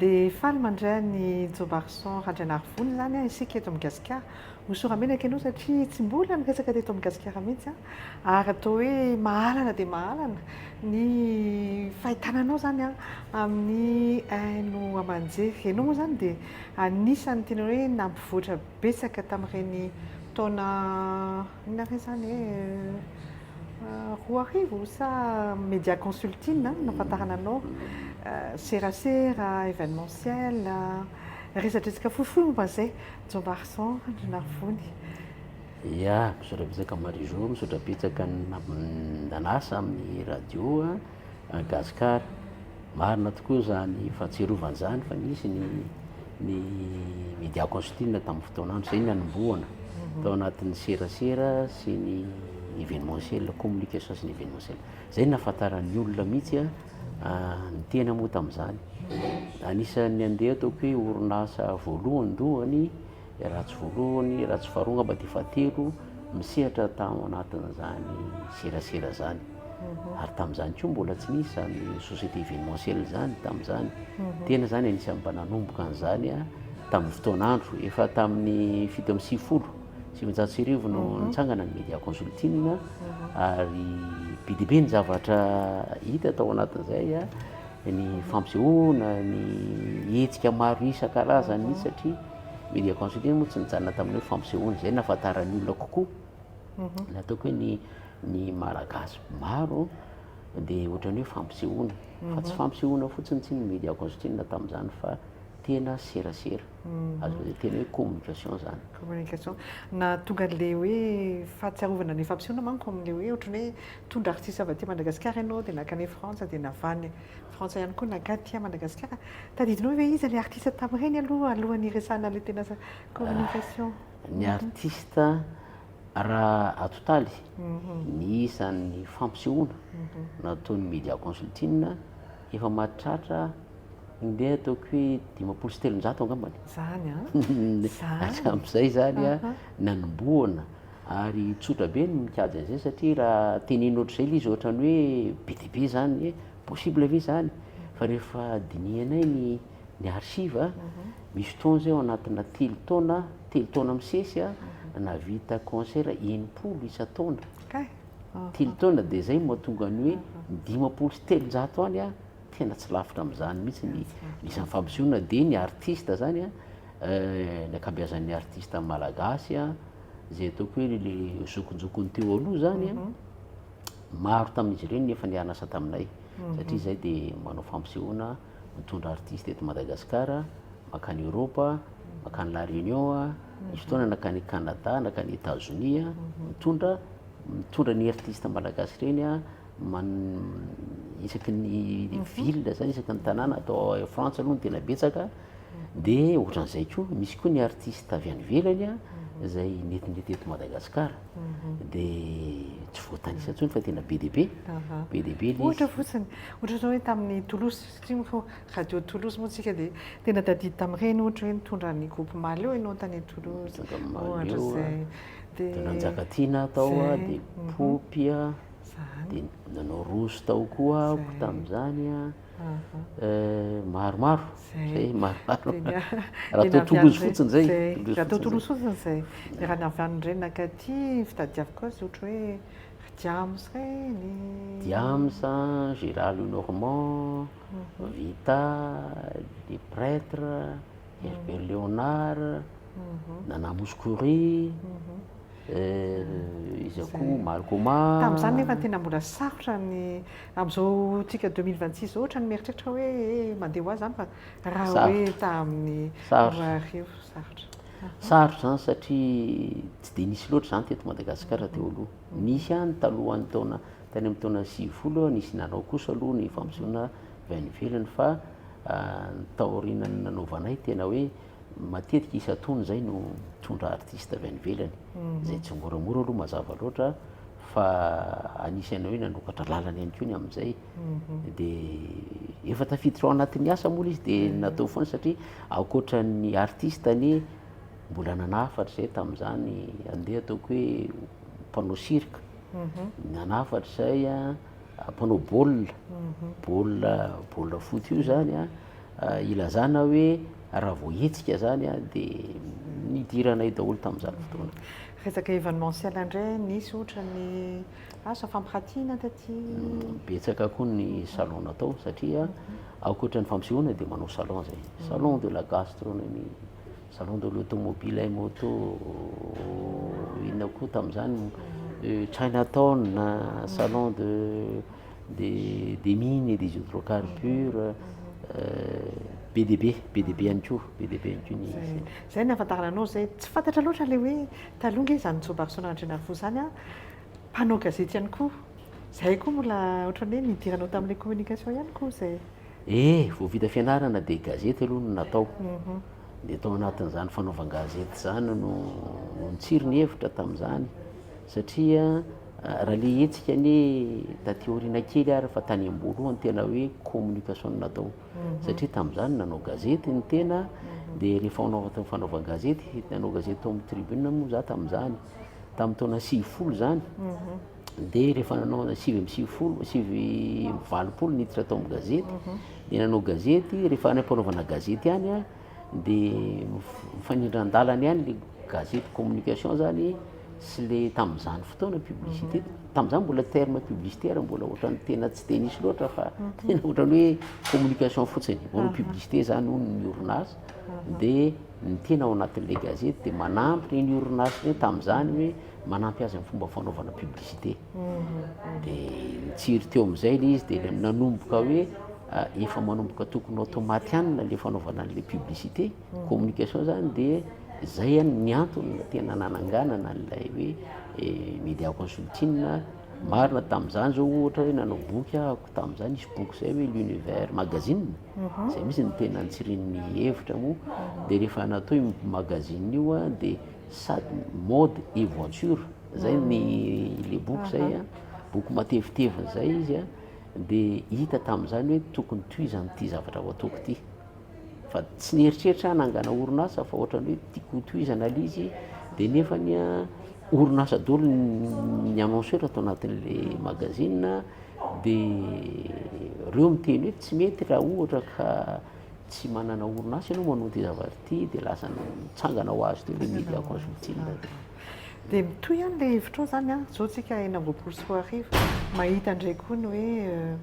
Dia faly mandray an'i Jobarson Randrianarivony izany isika eto amin'i Gasikara. Hosoramenaka ianao satria tsy mbola niresaka teto amin'i Gasikara mihitsy ary atao hoe mahalana dia mahalana ny fahitana anao izany amin'ny haino aman-jery. Ianao moa izany dia anisan'ny tena hoe nampivoatra betsaka tamin'ireny taona inona re izany e? 2000 sa Media Consulting no nahafantarana anao, serasera, événementiel, resadresaka fohifohy momba an'izay. Jombarison Andrianarivony. Ya, misaotra betsaka Marie Jo, misaotra betsaka nanasa amin'ny radio Gasikara. Marina tokoa izany fahatsiarovana izany fa nisy ny ny Media Consulting tamin'ny fotoan'andro, izay nanombohana tao anatin'ny serasera sy ny événementiel, communication sy ny événementiel. Izay no nahafantaran'ny olona mihitsy ny tena moa tamin'izany. Anisan'ny andeha ataoko hoe orinasa voalohandohany, raha tsy voalohany, raha tsy faharoa angamba dia fahatelo misehatra tao anatin'izany serasera izany. Ary tamin'izany koa mbola tsy nisy izany société événementielle izany tamin'izany. Tena izany anisan'ny mba nanomboka an'izany tamin'ny fotoan'andro. Efa tamin'ny 1997 no nitsangana ny Media Consulting ary be dia be ny zavatra hita tao anatin'izay, ny fampisehoana, ny hetsika maro isan-karazany mihitsy satria Media Consulting moa tsy nijanona tamin'ny hoe fampisehoana, izay no nahafantaran'ny olona kokoa. Ny ataoko hoe ny ny Malagasy maro dia ohatran'ny hoe fampisehoana, fa tsy fampisehoana fotsiny tsy ny Media Consulting tamin'izany fa tena serasera. Azo lazaina tena hoe communication zany. Communication. Nahatonga an'ilay hoe fahatsiarovana ny fampisehoana manko amin'ilay hoe ohatran'ny hoe nitondra artiste avy aty Madagasikara ianao dia nankany Frantsa dia navany Frantsa ihany koa nankaty Madagasikara. Tadidinao ve iza ilay artiste tamin'ireny aloha alohan'ny hiresahana an'ilay tena communication? Ny artiste raha atotaly ny isan'ny fampisehoana nataon'ny Media Consulting efa mahatratra Ndeha ataoko hoe 350 angambany. Zany an! Zany. Hatramin'izay zany an, nanombohana ary tsotra be ny mikajy an'izay satria raha tenenina ohatr'izay ilay izy ohatran'ny hoe be dia be zany hoe possible ve zany? Fa rehefa dinihanay ny ny archive, misy fotoana zay ao anatina telo taona, telo taona misesy an, nahavita concert 60 isan-taona. Kay! Telo taona dia zay no mahatonga ny hoe 350 any an, Tena tsy lavitra amin'izany mihitsy ny isan'ny fampisehoana dia ny artiste zany an, ny ankabeazan'ny artiste malagasy an, izay ataoko hoe le zokinjokiny teo aloha zany an, maro tamin'izy ireny no efa niara-niasa taminay satria izahay dia manao fampisehoana mitondra artiste eto Madagasikara, mankany Europe, mankany La Réunion, nisy fotoana nankany Canada, nankany Etazonia, mitondra mitondra ny artiste malagasy ireny an. man isaky ny ville zany isaky ny tanàna atao ao Frantsa aloha no tena betsaka de ohatran'izay koa misy koa ny artiste avy any ivelany a zay nentinety eto Madagasikara de tsy voatanisa intsony fa tena be dia be be dia be le izy. Ohatra fotsiny, ohatra zao hoe tamin'ny Toulouse satria moa radio Toulouse moa tsika de tena tadidy tamin'ireny ohatra hoe nitondra ny groupe Mahaleo ianao tany Toulouse ohatra zay de Nitondra Njakatiana tao a de Poopy a. Dia nanao roso tao koa aho tamin'izany an, maromaro, zay maromaro. Raha atao Toulouse fotsiny zay. Raha atao Toulouse fotsiny zay. Dia raha ny avy any indray nankaty, fitadiaviko azy ohatra hoe ry Diams ireny. Diams, Gérard Lenormand, Vita, Les Prêtres, Herbert Léonard, Nana Mouskouri. Iza koa Malcoma. Tamin'izany nefa tena mbola sarotra ny amin'izao tsika 2026 izao ohatran'ny mieritreritra hoe eh, mandeha ho azy izany fa raha hoe tamin'ny 2000 sarotra. Sarotra izany satria tsy dia nisy loatra izany teto Madagasikara teo aloha. Nisy ihany talohan'ny taona tany amin'ny taona 90 nisy nanao kosa aloha ny fampisehoana avy any ivelany fa ny taorian'ny nanaovanay tena hoe Matetika isan-taona izay no mitondra artiste avy any ivelany, izay tsy moramora aloha mazava loatra fa anisan'ny hoe nanokatra lalana ihany koa ny amin'izay. Dia efa tafiditra ao anatin'ny asa moa ilay izy dia natao foana satria ankoatra ny artiste anie mbola nanafatra izay tamin'izany andeha ataoko hoe mpanao cirque, nanafatra izay an, mpanao baolina, baolina baolina foot io izany an. Ilazana hoe raha vao hetsika zany dia nidiranay daholo tamin'izany fotoana. Resaka événementiel indray, nisy ohatra ny asa fampiratiana taty? Betsaka koa ny salon natao satria ankoatra ny fampisehoana dia manao salon zay. Salon de la gastronomie, salon de l'automobile et moto, inona koa tamin'izany, Chinatown, salon de des mines et des hydrocarbures, be dia be, be dia be ihany koa, be dia be ihany koa ny. Zay ny ahafantarana anao zay, tsy fantatra loatra ilay hoe taloha nge izany Jobarison Randrianarivo izany an, mpanao gazety ihany koa, zay koa mbola ohatran'ny hoe nidiranao tamin'ilay communication ihany koa zay. Eh, vao vita fianarana dia gazety aloha no natao, dia tao anatin'izany fanaovan-gazety izany no nitsiry ny hevitra tamin'izany satria Raha le hetsika anie taty aoriana kely ary fa tany am-boalohany tena hoe communication no natao satria tamin'izany nanao gazety ny tena dia rehefa ao anatin'ny fanaovan-gazety, nanao gazety tao amin'ny tribune moa za tamin'izany, tamin'ny taona 90 izany dia rehefa nanao 99, 89 niditra tao amin'ny gazety dia nanao gazety, rehefa any am-panaovana gazety any an dia mifanindran-dalana ihany le gazety communication zany sy le tamin'izany fotoana publicité, tamin'izany mbola terme publicitaire mbola ohatran'ny tena tsy dia nisy loatra fa tena ohatran'ny hoe communication fotsiny, manao publicité zany hono ny orinasa dia ny tena ao anatin'le gazety dia manampy ireny orinasa ireny tamin'izany hoe manampy azy amin'ny fomba fanaovana publicité, dia nitsiry teo amin'izay le izy dia nanomboka hoe efa manomboka tokony ho atao matihanina le fanaovana an'le publicité, communication zany dia zay ny antony tena nananganana an'ilay hoe media consulting. Marina tamin'izany zao ohatra hoe nanao boky ahako tamin'izany, nisy boky zay hoe l'univers magazine, zay mihitsy no tena nitsirin'ny hevitra moa, dia rehefa natao io magazine io a dia sady mode et voiture zay ny le boky zay a, boky matevitevina zay izy a, dia hita tamin'izany hoe tokony tohizana ity zavatra ho ataoko ity, fa tsy nieritreritra aho hanangana orinasa fa ohatran'ny hoe tiako ho tohizana ilay izy, dia nefany an orinasa daholo ny annonceur tao anatin'ilay magazine, dia ireo miteny hoe tsy mety raha ohatra ka tsy manana orinasa ianao manao ity zavatra ity, dia lasa mitsangana ho azy teo ilay media consulting. Dia mitohy ihany ilay hevitrao izany an, izao tsika 2026 mahita indray koa ny hoe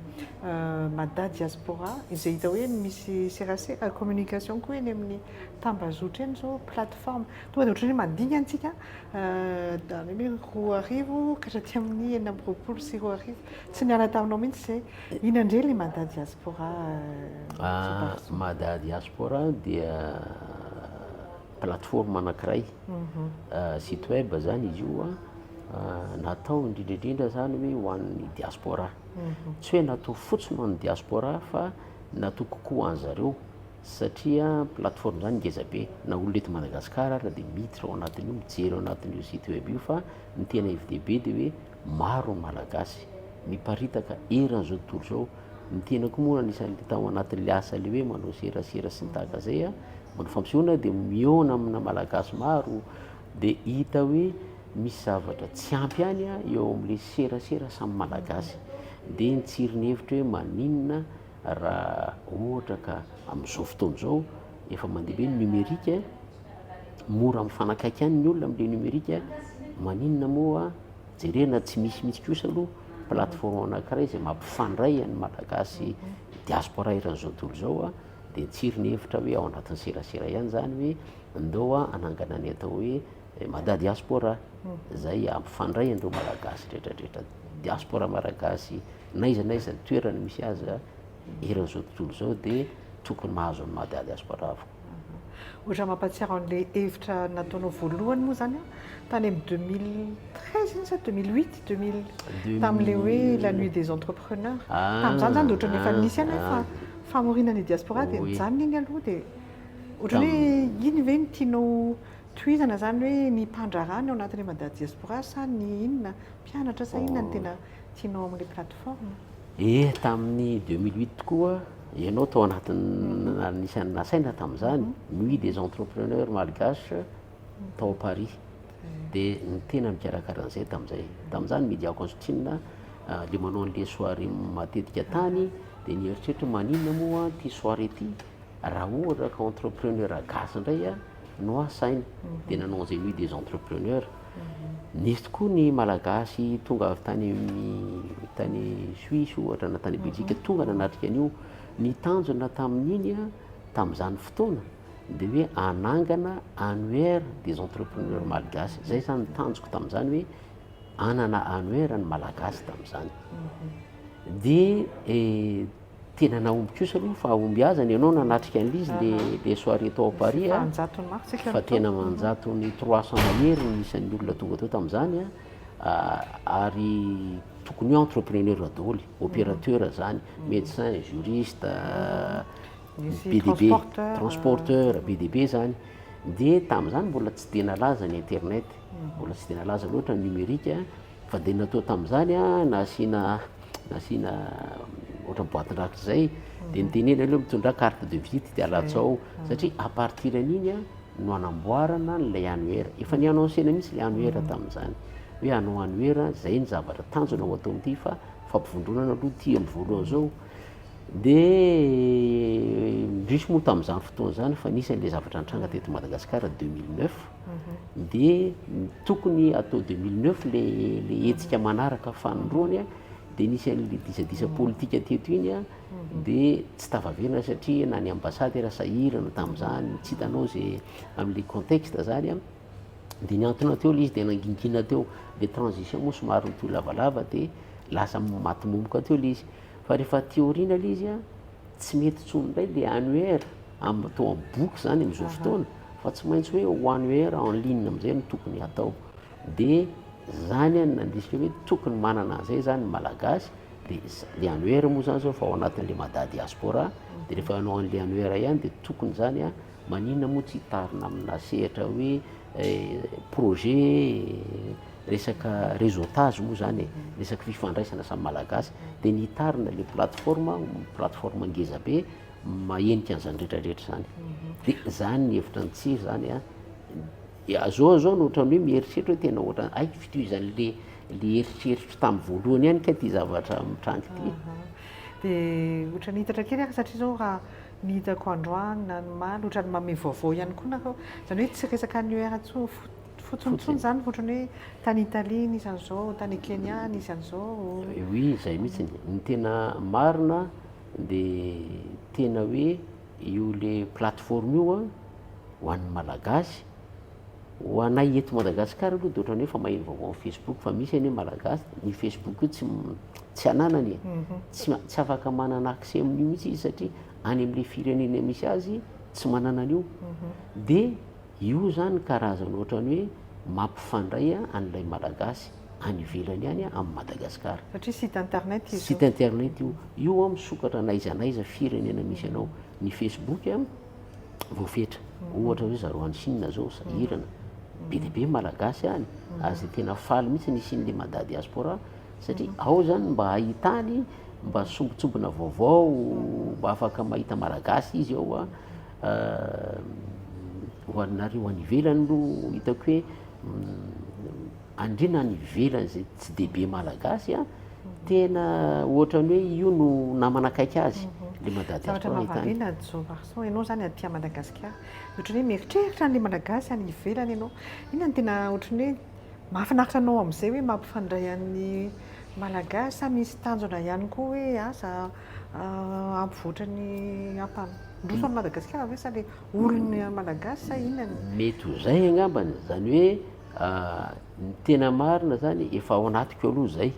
Mada Diaspora izay hita hoe misy serasera, communication koa eny amin'ny tambazotra eny izao, plateforme. Tonga dia ohatran'ny hoe mandingana tsika any hoe 2000 ka hatraty amin'ny 2026. Tsy niala taminao mihitsy izay. Inona indray ilay Mada Diaspora? Mada Diaspora dia plateforme anankiray, site web zany izy io an, natao indrindra indrindra zany hoe ho an'ny diaspora. Tsy hoe natao fotsiny ho an'ny diaspora fa natao kokoa ho an'zareo satria plateforme zany ngeza be, na olona eto Madagasikara ary dia miditra ao anatin'io, mijery ao anatin'io site web io fa ny tena hevi-dehibe dia hoe maro ny Malagasy miparitaka eran'izao tontolo izao, ny tena koa moa anisan'le tao anatin'le asa le hoe manao serasera sy ny tahaka zay an, manao fampisehoana dia mihaona amina Malagasy maro dia hita hoe misy zavatra tsy ampy ihany eo amin'le serasera samy Malagasy, dia nitsiry ny hevitra hoe maninona raha ohatra ka amin'izao fotoana izao efa mandeha be ny numérique, mora mifanakaiky ihany ny olona amin'le numérique, maninona moa jerena tsy misy mihitsy kosa aloha plateforme anankiray izay mampifandray an'ny Malagasy diaspora eran'izao tontolo izao dia nitsiry ny hevitra hoe ao anatin'ny serasera ihany izany hoe ndao hanangana ny atao hoe Mada Diaspora izay hampifandray an'ireo Malagasy rehetrarehetra, diaspora malagasy n'aiza n'aiza toerana misy azy eran'izao tontolo izao dia tokony mahazo an'i Mada Diaspora avokoa. Ohatra mampahatsiaro an'ilay hevitra nataonao voalohany moa izany tany amin'ny 2013 iny sa 2008, 2000, tamin'ilay hoe la nuit des entrepreneurs. Tamin'izany izany dia ohatran'ny efa nisy ihany hoe famoriana ny diaspora dia nijanona iny aloha dia ohatran'ny hoe iny ve no tianao tohizana izany hoe ny mpandraharaha ny ao anatin'ilay Mada Diaspora sa ny inona, mpianatra sa inona no tena tianao amin'ilay plateforme? Eh, tamin'ny 2008 tokoa ianao tao anatin'ny anisan'ny nasaina tamin'izany, Nuit des entrepreneurs malgaches tao Paris. Dia ny tena nikarakara an'izay tamin'izay. Tamin'izany Media Consulting le manao an'le soirée matetika tany dia nieritreritra hoe maninona moa ity soirée ity. Raha ohatra ka entrepreneur gasy indray no asaina, dia nanao an'izay nuit des entrepreneurs. Nisy tokoa ny Malagasy tonga avy tany amin'ny tany Suisse ohatra na tany Belgique tonga nanatrika an'io. Ny tanjona tamin'iny tamin'izany fotoana dia hoe hanangana annuaire des entrepreneurs malgaches. Izay izany ny tanjoko tamin'izany hoe hanana annuaire ny Malagasy tamin'izany. Dia tena nahomby kosa aloha fahombiazana ianao nanatrika an'ilay izy le le soirée tao Paris a, fa tena aman-jatony 300 mahery ny isan'ny olona tonga teo tamin'izany a, ary tokony hoe entrepreneur daholo, opérateur zany, médecin, juriste, be dia be, transporteur, be dia be zany. Dia tamin'izany mbola tsy dia nalaza ny internet, mbola tsy dia nalaza loatra ny numérique fa dia natao tamin'izany a, nasiana nasiana ohatra boatin-drakitra izay, dia nitenena aloha mitondrà carte de visite dia alatsao, satria à partir an'iny a no anamboarana an'ilay annuaire. Efa ni-annoncena mihitsy ilay annuaire tamin'izany, hoe hanao annuaire, izay ny zavatra tanjona ho atao amin'ity fa fampivondronana aloha ity amin'ny voalohany izao. Dia indrisy moa tamin'izany fotoana izany fa nisy an'ilay zavatra nitranga teto Madagasikara 2009, dia tokony atao 2009 le le hetsika manaraka fanindroany a, dia nisy an'ilay disadisa politika teto iny a, dia tsy tafaverina satria na ny ambassade ara sahirana tamin'izany, tsy hitanao izay amin'ilay contexte zany a, dia nihantona teo ilay izy dia nangingina teo, ilay transition moa somary nitohy lavalava dia lasa maty momoka teo ilay izy. Fa rehefa aty aoriana ilay izy an, tsy mety intsony indray ilay annuaire am- atao amin'ny boky izany amin'izao fotoana fa tsy maintsy hoe ho annuaire en ligne amin'izay no tokony hatao. Dia izany no nandrisika hoe tokony manana an'izay izany ny Malagasy, dia ilay annuaire moa izany izao efa ao anatin'ilay Mada Diaspora, dia rehefa hanao an'ilay annuaire ihany dia tokony izany an, maninona moa tsy hitarina amina sehatra hoe projet resaka réseautage moa zany e, resaka fifandraisana samy malagasy, dia nitarina le plateforme, plateforme ngeza be mahenika an'izany rehetra rehetra zany, dia zany ny hevitra ny tsiry zany an, zao zao no ohatran'ny hoe mieritreritra hoe tena ohatran'ny hay fitohizan'le le eritreritro tamin'ny voalohany ihany kay ty zavatra mitranga ity. Dia ohatran'ny hitatra kely aho satria zao raha ny hitako androany na ny omaly ohatran'ny manome vaovao ihany koa nareo, izany hoe tsy resaka annuaire intsony Fotsiny intsony izany fa ohatran'ny hoe tany Italie nisy an'izao, tany Kenya nisy an'izao. Oui, izay mihitsy. Ny tena marina dia tena hoe io le plateforme io an, ho an'ny Malagasy, ho anay eto Madagasikara aloha dia ohatran'ny hoe efa maheno vaovao amin'ny Facebook fa misy anie Malagasy, ny Facebook io tsy tsy ananany e, tsy tsy afaka manana accès amin'io mihitsy izy satria any amin'ilay firenena misy azy tsy manana an'io. Dia Io zany karazana ohatrany hoe mampifandray an'ilay Malagasy any ivelany any amin'i Madagasikara. Satria site internet izy io. Site internet io. Io an misokatra n'aiza n'aiza firenena misy anao. Ny Facebook an voafetra. Ohatra hoe zareo any Chine zao sahirana. Be dia be ny Malagasy any ary zay tena faly mihitsy nisian'ilay Mada Diaspora satria ao zany mba ahitany mba sombintsombina vaovao, mba afaka mahita Malagasy izy ao an. Ho anareo any ivelany aloha hitako hoe andriana any ivelany izay tsy dia be malagasy a, tena ohatran'ny hoe io no namana akaiky azy le Mada Zavatra diaspora ahitany. mahavariana Joe Barson, ianao izany aty Madagasikara, ohatran'ny hoe mieritreritra an'ilay Malagasy any ivelany ianao. Inona no tena ohatran'ny hoe mahafinaritra anao amin'izay hoe mampifandray an'ny Malagasy sa misy tanjona ihany koa hoe asa Hampivoatra ny hampandroso an'i Madagasikara ve sa le olona malagasy sa inona no. Mety ho zay angambany, zany hoe ny tena marina zany efa ao anatiko aloha zay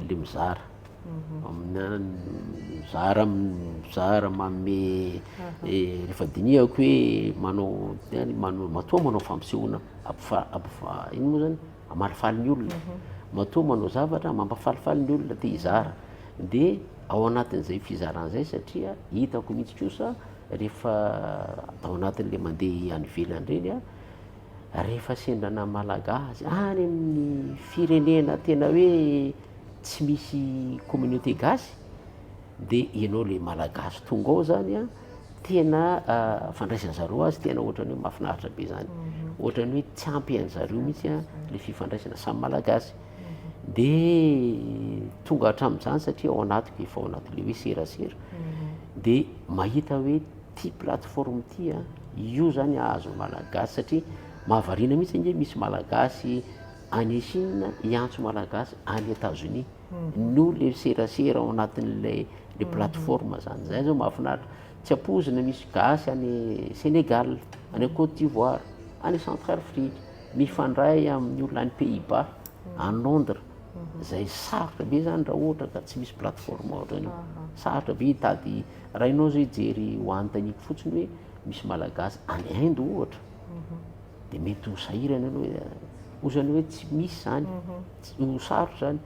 le mizara, mizara mizara manome rehefa dinihako hoe manao manao matoa manao fampisehoana ampifa- ampifa- ino moa zany hamalifaly ny olona, matoa manao zavatra mampifalifaly ny olona te hizara. Dia ao anatin'izay fizarana izay satria hitako mihitsy kosa rehefa ao anatin'ilay mandeha any ivelany ireny aho, rehefa sendra na Malagasy any amin'ny firenena tena hoe tsy misy communauté gasy, dia ianao ilay Malagasy tonga ao izany an, tena fandraisan'ny zareo azy tena ohatran'ny hoe mahafinaritra be izany, ohatran'ny hoe tsy ampy an'zareo mihitsy an ilay fifandraisana samy Malagasy. Dia tonga hatramin'izany satria ao anatiko efa ao anatin'ilay hoe serasera, dia mahita hoe Ity plateforme ity a, io zany ahazo Malagasy satria mahavariana mihitsy ange misy Malagasy any Chine hiantso Malagasy any Etazonia noho le serasera ao anatin'ilay le plateforme zany. Zay zao mahafinaritra. Tsy ampoizina misy gasy any Sénégal, any Côte d'Ivoire, any Centrafrique, mifandray amin'ny olona any Pays-Bas, any Londres. Zay sarotra be zany raha ohatra ka tsy misy plateforme ohatran'io. Sarotra be hitady, raha ianao zao hijery ho anontaniako fotsiny hoe misy Malagasy any Inde ohatra, dia mety ho sahirana ianao hoe, ho zany hoe tsy misy zany, ho sarotra zany.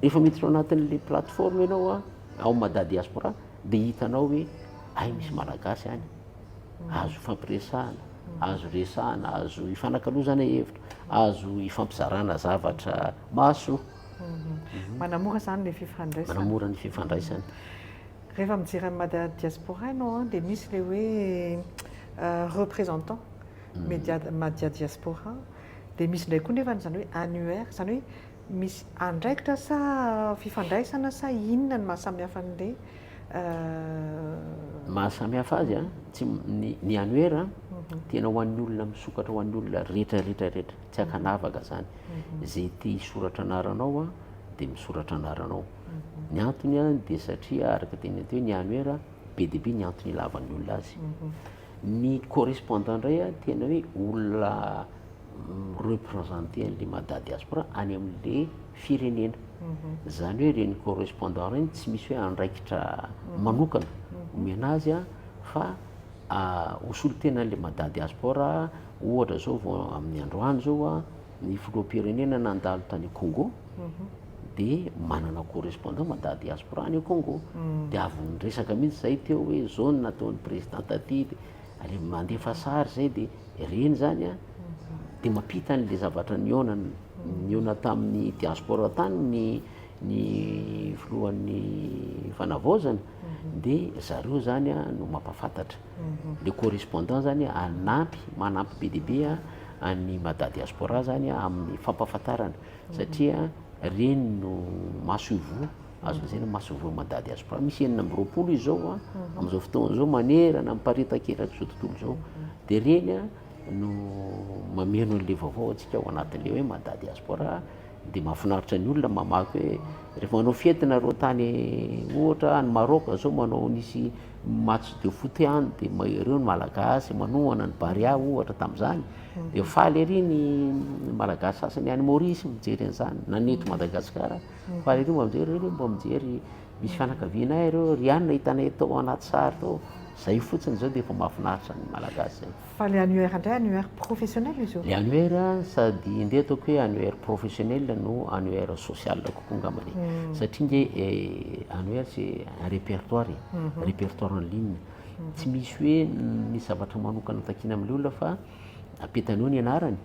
Rehefa miditra ao anatin'le plateforme ianao a, ao Mada Diaspora, dia hitanao hoe hay misy Malagasy any, azo ifampiresahana, azo resahana, azo ifanakalozana hevitra, azo ifampizarana zavatra mahasoa. Manamora zany le fifandraisana. Manamora ny fifandraisana. Rehefa mijery an'i Mada Diaspora ianao dia misy le hoe représentant media Mada Diaspora, dia misy indray koa nefa izany hoe annuaire, izany hoe misy andraikitra sa fifandraisana sa inona no mahasamihafa an'le Mahasamihafa azy a, tsy ny ny annuaire tena ho an'ny olona misokatra ho an'ny olona rehetra rehetra rehetra, tsy ankanavaka zany. Zay te hisoratra anarana ao a dia misoratra anarana ao. Ny antony a dia satria araka teny teo ny annuaire be dia be ny antony ilavan'ny olona azy. Ny correspondant indray a tena hoe olona mi-représenter an'le Mada Diaspora any amin'le firenena. Zany hoe ireny correspondant ireny tsy misy hoe andraikitra manokana omena azy a fa ho solontenan'le Mada Diaspora, ohatra zao vao amin'ny androany zao a ny filoham-pirenena nandalo tany Congo dia manana correspondant Mada Diaspora any Congo, dia avy niresaka mihitsy zay teo hoe zao no nataon'ny président taty, dia ary mandefa sary zay dia ireny zany a dia mampita an'le zavatra nihaona nihaona tamin'ny diaspora tany ny ny filohan'ny fanavaozana dia zareo zany a no mampafantatra le correspondant zany anampy manampy be dia be a an'ny Mada Diaspora zany a amin'ny fampahafantarana satria reny no masoivoho azo lazaina masoivoho Mada Diaspora misy 26 izy zao a amin'izao fotoana izao manerana miparitaka erak'izao tontolo izao dia reny a no mameno an'le vaovao antsika ao anatin'le hoe Mada Diaspora. Dia mahafinaritra ny olona mamaky hoe rehefa manao fety nareo tany ohatra any Maroc zao manao nisy match de foot any dia ireo ny Malagasy manohana ny Barea ohatra tamin'izany dia faly ery ny Malagasy sasany any Maurice mijery an'izany na ny eto Madagasikara faly ery mba mijery ireo mba mijery misy fianakavianay ireo ry anona hitanay tao anaty sary tao zay fotsiny zao dia efa mahafinaritra ny Malagasy zay. Fa le annuaire indray annuaire professionnel izy io? Le annuaire sady ndeha ataoko hoe annuaire professionnel no annuaire social kokoa angambany e. Satria nge annuaire c'est un répertoire e, répertoire en ligne. Tsy misy hoe misy zavatra manokana takiana amin'ilay olona fa apetanao ny anarany,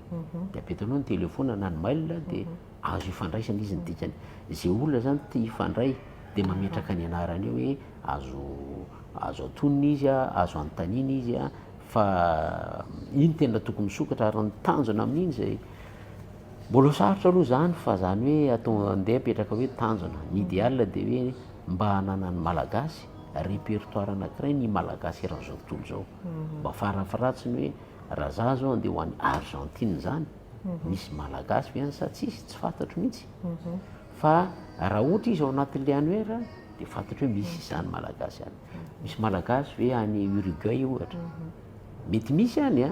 dia apetanao ny téléphone na ny mail dia azo ifandraisana izy ny dikany. Izay olona zany te hifandray dia mametraka ny anarany eo hoe azo azo antonina izy a, azo anontaniana izy a, fa iny tena tokony misokatra ary ny tanjona amin'iny zay mbola sarotra aloha zany fa zany hoe atao andeha apetraka hoe tanjona, ny idéal dia hoe mba hananan'ny Malagasy répertoire anankiray ny Malagasy eran'izao tontolo izao, mba farafaharatsiny hoe raha za zao andeha ho any Argentine zany misy Malagasy ve any sa tsisy, tsy fantatro mihitsy fa raha ohatra izy ao anatin'le annuaire dia fantatro hoe misy izany Malagasy any. Misy Malagasy ve any Uruguay ohatra? Mety misy any a,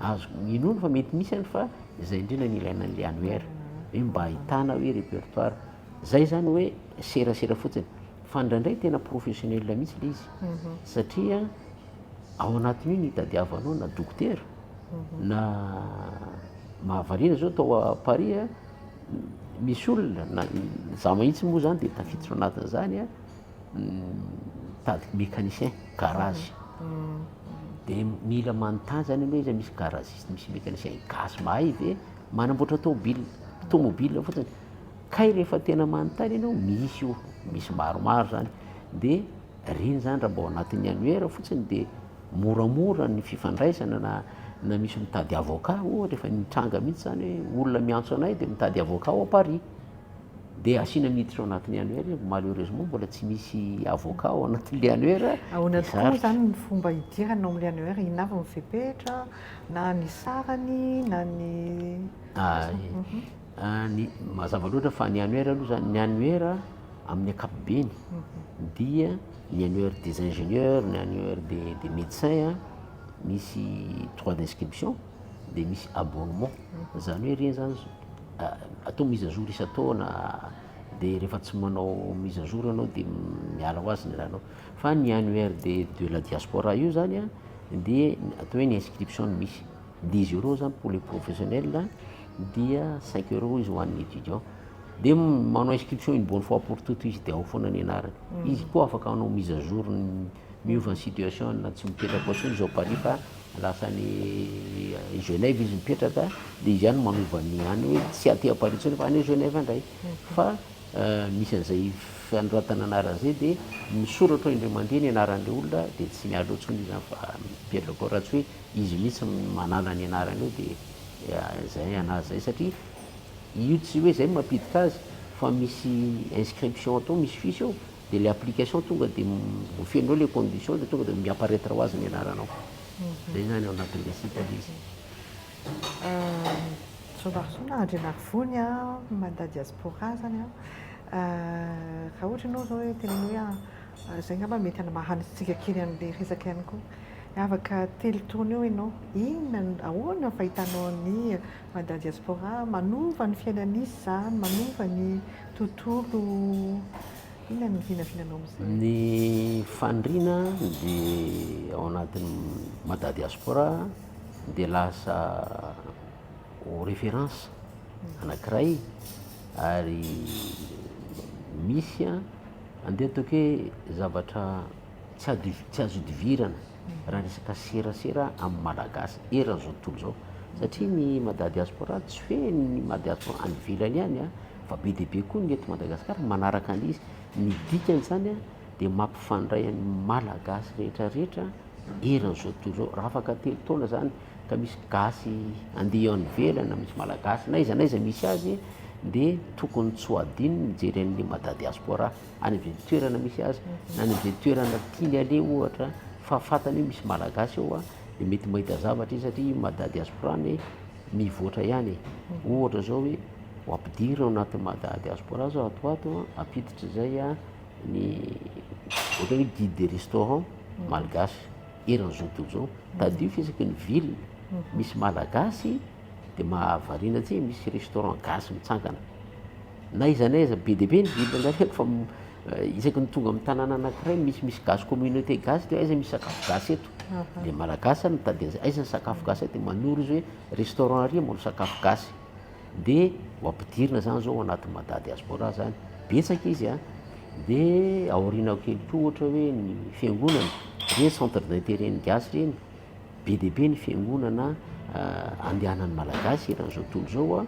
azo inoana fa mety misy any fa izay indrindra no ilaina an'le annuaire hoe mba ahitana hoe répertoire. Zay zany hoe serasera fotsiny fa indraindray tena professionnel mihitsy le izy satria ao anatin'io ny hitadiavanao na dokotera na mahavariana zao tao à Paris a, misy olona na za mihitsy moa zany dia tafiditra ao anatin'izany a, mitady mécanicien garage dia mila manontany zany ianao hoe iza misy garagiste misy mécanicien gasy mahay ve manamboatra tômôbila tômôbila fotsiny kay rehefa tena manontany ianao misy io misy maromaro zany dia reny zany raha mba ao anatin'ny annuaire fotsiny dia moramora ny fifandraisana na na misy mitady avocat ohatra efa nitranga mihitsy zany hoe olona miantso anay dia mitady avocat ao Paris. Dia asiana miditra ao anatin'ny annuaire, malheureusement mbola tsy misy avocat ao anatin'ilay annuaire. Ahoana tokoa moa izany ny fomba hidirana ao amin'ilay annuaire? Inona avy ny fepetra na ny sarany na ny. Ny mazava loatra fa ny annuaire aloha izany, ny annuaire amin'ny ankapobeny dia ny annuaire des ingénieurs, ny annuaire des médecins misy droit d'inscription dia misy abonnement, izany hoe ireny zany atao mise à jour isan-taona dia rehefa tsy manao mise à jour ianao dia miala ho azy ny rahanao, fa ny annuaire de de la diaspora io zany an dia atao hoe ny inscription no misy, dix euros zany pour les professionnels dia cinq euros izy ho an'ny étudiant, dia manao inscription une bonne fois pour toute izy dia ao foana ny anarany, izy koa afaka hanao mise à jour ny miova ny situation na tsy mipetraka ao intsony izy ao Paris fa lasa any Genève izy mipetraka dia izy ihany manova ny any hoe tsy aty à Paris intsony fa any Genève indray fa misy an'izay fanoratana anarana izay dia misoratra ao indray mandeha ny anaran'ilay olona dia tsy miala ao intsony izy zany fa mipetraka ao raha tsy hoe izy mihitsy manala ny anarany eo dia izay anazy izay satria io tsy hoe izay no mampiditra azy fa misy inscription atao misy fiche eo Dia ilay application tonga dia voafehinao ilay condition dia tonga dia mi-apparaître ho azy ny anaranao. Zay zany ao anatin'ilay site ilay izy. Soavarison Andrianarivony a, Mada Diaspora zany a. Raha ohatra ianao zao hoe teneno hoe zay angamba mety hanamahantsika kely an'ilay resaka ihany koa. Afaka telo taona eo ianao, inona, ahoana ny fahitanao ny Mada Diaspora? Manova ny fiainan'izy izany, manova ny tontolo, inona ny vinavinanao amin'izay? Ny faniriana dia ao anatin'ny Mada Diaspora dia lasa ho référence anankiray ary misy an, andeha ataoko hoe zavatra tsy adi- tsy azo idivirana raha resaka serasera amin'ny Malagasy eran'izao tontolo izao satria ny Mada Diaspora tsy hoe ny Mada Diaspora any ivelany ihany an, fa be dia be koa ny eto Madagasikara manaraka an'izy, ny dikany zany an dia mampifandray an'ny Malagasy rehetra rehetra eran'izao tontolo izao, raha afaka telo taona zany ka misy gasy andeha any ivelany na misy Malagasy na aiza na aiza misy azy dia tokony tsy ho adino ny mijery an'ilay Mada Diaspora any amin'izay toerana misy azy na any amin'izay toerana tiany aleha ohatra fa fantany hoe misy Malagasy ao an dia mety mahita zavatra izy satria Mada Diaspora anie mivoatra ihany e, ohatra zao hoe ho ampidirina ao anatin'ny Mada Diaspora zao ato ho ato an, ampiditra izay an ny ohatra hoe guide de restaurant malgache eran'izao tontolo izao, tadidio fa isaky ny ville misy malagasy dia mahavariana antsika misy restaurant gasy mitsangana, na aiza na aiza be dia be ny ville anareo fa isaky ny tonga amin'ny tanàna anankiray misy misy gasy communauté gasy dia aiza misy sakafo gasy eto, dia malagasy zany mitady an'izay, aiza ny sakafo gasy eto dia manoro izy hoe restaurant ary manao sakafo gasy, dia ho ampidirina zany zao ao anatin'ny Mada Diaspora zany, betsaka izy an, dia aoriana kely koa ohatra hoe ny fiangonana, ireny centre d'intérêt ny gasy ireny, be dia be ny fiangonana andehanan'ny malagasy eran'izao tontolo izao an,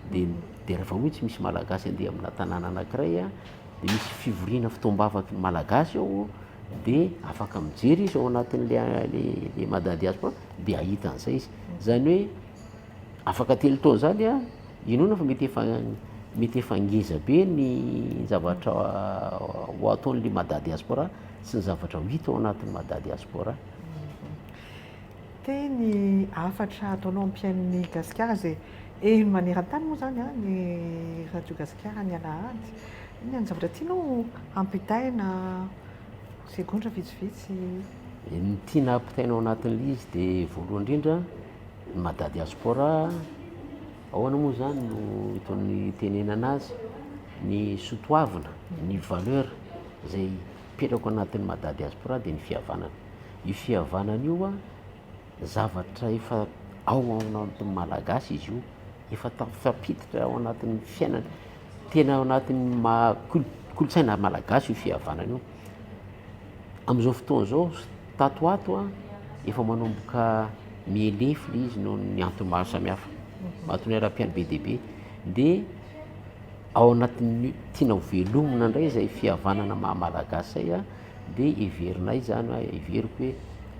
dia dia rehefa hoe tsy misy malagasy andeha amina tanàna anankiray an, dia misy fivoriana fotoam-bavaky ny malagasy ao dia afaka mijery izy ao anatin'le le le Mada Diaspora dia hahita an'izay izy, zany hoe afaka telo taona zany an, inoana fa mety efa mety efa ngeza be ny zavatra ho ataon'le Mada Diaspora sy ny zavatra ho hita ao anatin'ny Mada Diaspora. Teny hafatra ataonao amin'ny mpihaino ny Gasikara izay heno maneran-tany moa izany ny Radio Gasikara ny alahady. Inona ny zavatra tianao hampitaina segondra vitsivitsy? Ny tiana hampitaina ao anatin'ilay izy dia voalohany indrindra ny Mada Diaspora, ahoana moa izany no itony itenenana azy, ny sotoavina, ny valeur izay Mipetraka ao anatin'ny Mada Diaspora dia ny fihavanana. Io fihavanana io an, zavatra efa ao anatin'ny Malagasy izy io, efa tafiditra ao anatin'ny fiainana, tena ao anatin'ny maha kolontsaina malagasy io fihavanana io. Amin'izao fotoana izao, tato ho ato an, efa manomboka mihelefy ilay izy noho ny antony maro samihafa, antony ara-piainana be dia be. Dia ao anatin'ny tiana ho velomina indray izay fihavanana maha malagasy izay an, dia heverinay izany hoe, heveriko hoe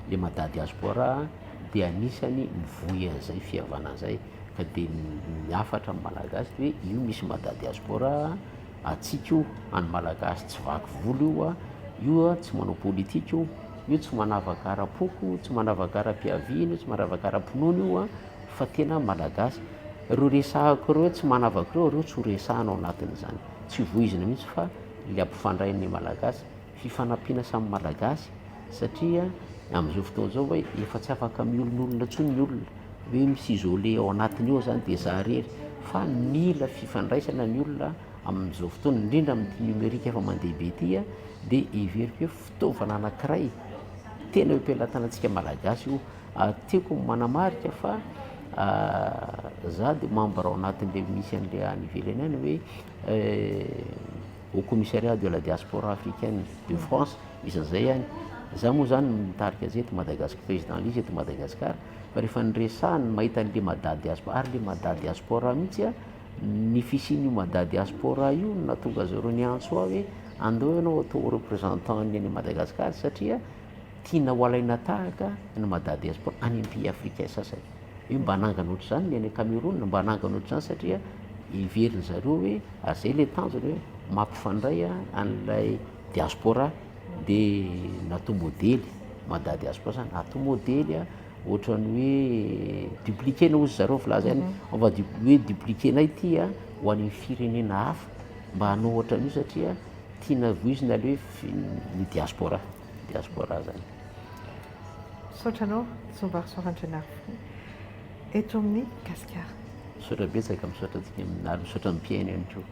le Mada Diaspora dia anisany mivoy an'izay fihavanana izay, ka dia ny hafatra amin'ny malagasy dia hoe io misy Mada Diaspora antsika io, an'ny Malagasy tsy vaky volo io a, io a tsy manao politika io, io tsy manavaka ara-poko, tsy manavaka ara-piaviana io, tsy manavaka ara-pinoana io a, fa tena Malagasy. Ireo resahako ireo tsy manavaka ireo, ireo tsy ho resahana ao anatin'izany. Tsy voizina mihitsy fa ilay ampifandray ny Malagasy, fifanampiana samy Malagasy satria amin'izao fotoana izao hoe efa tsy afaka miolonolona intsony ny olona, hoe mi-s'isoler ao anatiny ao zany dia za irery, fa mila fifandraisana ny olona amin'izao fotoana, indrindra amin'ity numérique efa mandeha be ity dia heveriko hoe fitaovana anankiray tena eo am-pelatanantsika Malagasy io. Ary tiako ny manamarika fa za dia membre ao anatin'ilay misy an'ilay any ivelany any hoe Haut Commissariat de la Diaspora Africaine de France, misy an'izay any. Za moa zany mitarika azy eto Madagascar, président an'izy eto Madagascar, fa rehefa niresahany mahita an'ilay Mada Diaspora, ary ilay Mada Diaspora mihitsy a, ny fisian'io Mada Diaspora io no nahatonga zareo niantso ahy hoe andao ianao atao représentant ny any Madagascar satria tiana ho alaina tahaka ny Mada Diaspora any amin'ny pays africain sasany. Hoe mba hanangana ohatr'izany ny any Cameroun, mba hanangana ohatr'izany satria heverin-dry zareo hoe ary izay ilay tanjona hoe mampifandray an'ilay diaspora dia natao modely, Mada Diaspora izany atao modely ohatran'ny hoe dupliquer-na hozy zareo filaza ihany, on va hoe dupliquer-nay ity ho any amin'ny firenena hafa mba hanao ohatran'io satria tiana voizina ilay hoe ny diaspora, diaspora zany. Misaotra anao Jombarison Randrianarivony eto amin'ny Gasikara. Misaotra betsaka, misaotra antsika ary misaotra ny mpihaino ihany koa.